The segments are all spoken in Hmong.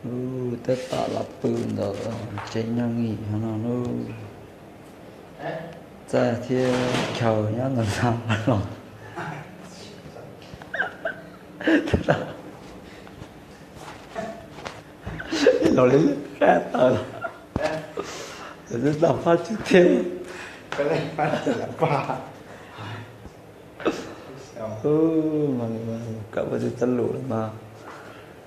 Ub, tab tom los pw ntawm tsev nyob Nyab Laj no lauj. Txaj thiab chaw nyob ntawm no los. Los li qab tawm los, twb tau fab tsib thiab. Kawm Vajtswv txoj lus los mas,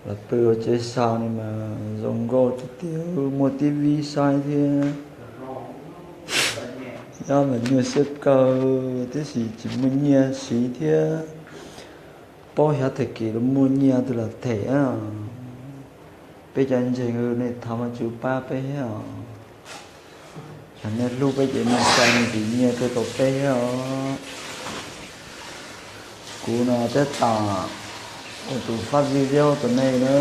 los pw ua tsev sau no mas zoo nkauj tiag tiag, muaj T V saib thiab. Nyob mas nyuaj siab kawg, tiam sis tsis muaj nyiaj siv thiab. Paub xyov tag kis los muaj nyiaj twg los them. Peb cov ntseeg, nej thov Vajtswv pab peb os. Yog nej hlub peb ces nej xa me ntsis nyiaj tuaj rau peb os. Kuv no tab tom ua tus fab video rau nej na.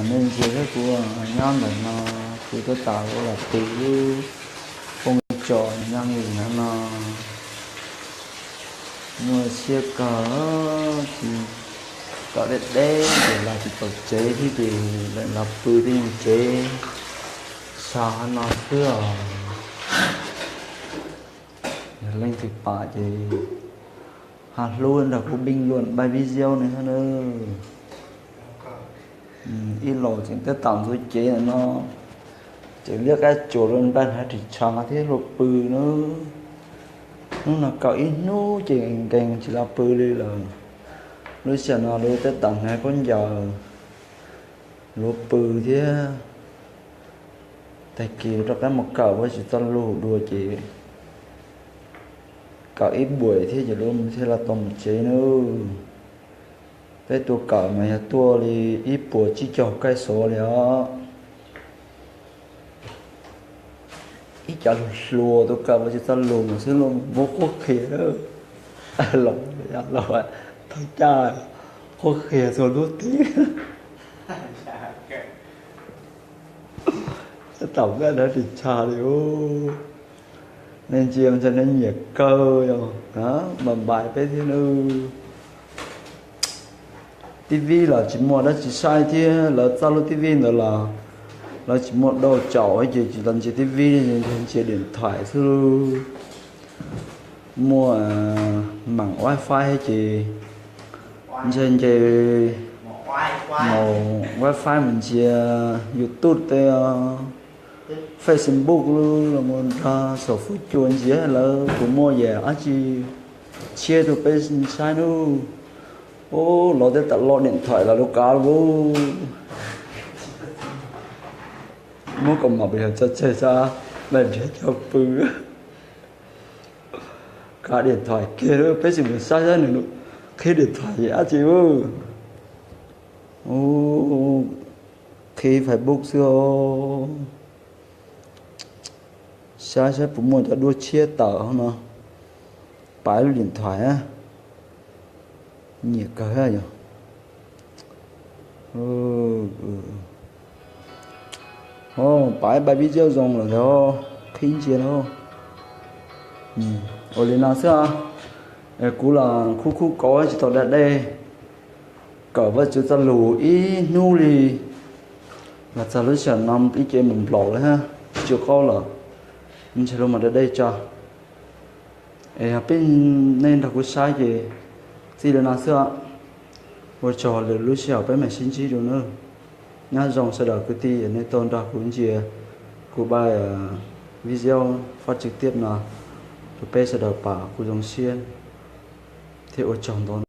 Nej ntsia thiab, kuv nyob ntawm no, kuv tab tom ua los pw lub phooj tso nyob Nyab Laj no. Nyuaj siab kawg, tsis, kom deb deb ces los tsis tau tsev thiab ces lawv los pw tej tsev sau no xwb os. Yog leej twg pom ces ho hlub nrog kuv bình luận npaj video no na. Ib los tseem tab tom ntxuav cev ntawm no, tseem liab qab tsuas rau npaj hnav ris tsho thiab los pw na. Hnub no kaum ib hnub ces nkees tsis los pw li lawm. Lub sij hawm no lawv tab tom hnav khaub ncaws, los pw thiab. Tag kis rov qab mus kawm Vajtswv txoj lus dua ces kawm ib buam thiab ces lawv thiaj los tau mus tsev na. Peb tuaj kawm mas yog tuaj li ib puas tsib caug kaij xov li os. Ib co hluas hluas tuaj kawm Vajtswv txoj lus mas xwb los muab qhuab qhia, los, los thov caj qhuab qhia txhua lub teb. Tab tom npaj hnav ris tsho li ub. Nej ntsia ntshai nej nyiam kawg, yog mas npais peb thiab nawb. T V los tsis muaj dab tsi saib thiab, lawv txoj lub T V ntawd los lawv tsis muaj dau tsaum ces tsis tau ntsia T V, ntsia điện thoại xwb. Muaj mạng wifi ces ntsia ntsia, mus wifi mus ntsia YouTube tej, Facebook los mus nrog saum fuab cua ntsia lawv puas muaj yam dab tsi tshiab rau peb saib nawb. Ub, lawv tab tom lo điện thoại los lawv kav lauj. Muab kaus mom pes yog tso tseg sab, lawv nrhiav cov pw. Kav điện thoại kiag, peb tsis mus saib saib nws qhib điện thoại dab tsi. Ub, qhib Facebook xwb os. Saib saib puas muaj cov duab tshiab tawm hauv no. Pab lub điện thoại, nyiam kawg yog. Pab npaj video zoo lawm ntag, qhib ntsia na. Ua li no xwb, kuv los khub khub kauv tsis tau da dej, kawm Vajtswv txoj lus ib hnub li, los txog lub sij hawm no ib ce mus nplaum lawm, tsis tsw qaub lawm, ntshe luag mam da dej tso. Es yog peb, nej nrog kuv saib ces txij li no xwb. Ua tsaug lwm lub sij hawm peb mam sib ntsib dua nawb. Nyob zoo sawv daws kwv tij, nej tuaj nrog kuv ntsia kuv pab video phát trực tiếp no, rau peb sawv daws pom kuv zoo siab thiab ua tsaug ntau.